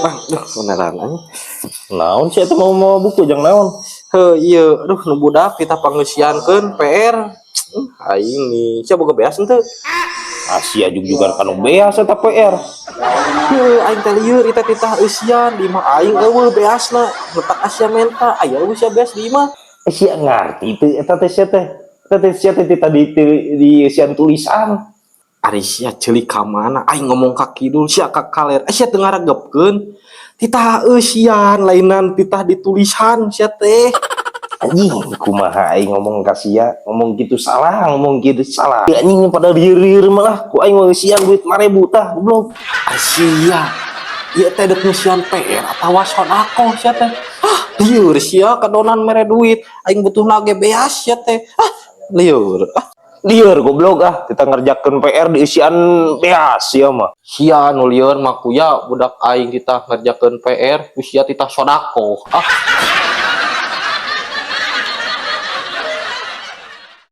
Bang, duh, beneran anjing. Naon sih eta mau mau buku jang naon? Heuh, ieu, aduh, nu budak kita pangeusiankeun PR. Aing nih, sia boga beas henteu? Asia jug-jugan kanu beas eta PR. Heuh, aing teh lieur eta titah eusian di imah aing euweuh beasna. Letak Asia menta, aya euweuh sia beas di imah? Eh, sia ngarti teu eta teh sia teh? Eta teh sia teh tadi di sian tulisan. Ari sia ceuli ka mana? Aing ngomong ka kidul, sia ka kaler. Eh, sia teu ngaregepkeun. Titah eusian lainan titah ditulisan sia teh. Anjing, kumaha aing ngomong ka sia, ngomong gitu salah, ngomong gitu salah. Ya, anjing, pada lieur-lieur malah ku aing mah eusian duit 5000 tah, goblok. Ari sia. Ieu teh dek ngeusian PR atawa sodakoh sia teh? Ah, lieur sia kadonan mere duit. Aing butuhna ge beas sia teh. Ah, lieur. Ah, Lieur, goblok, ah, kita ngerjakeun PR di isian beas sia mah. Sia nu lieur mah, kuya budak aing kita ngerjakeun PR, ku sia titah sodakoh. Ah,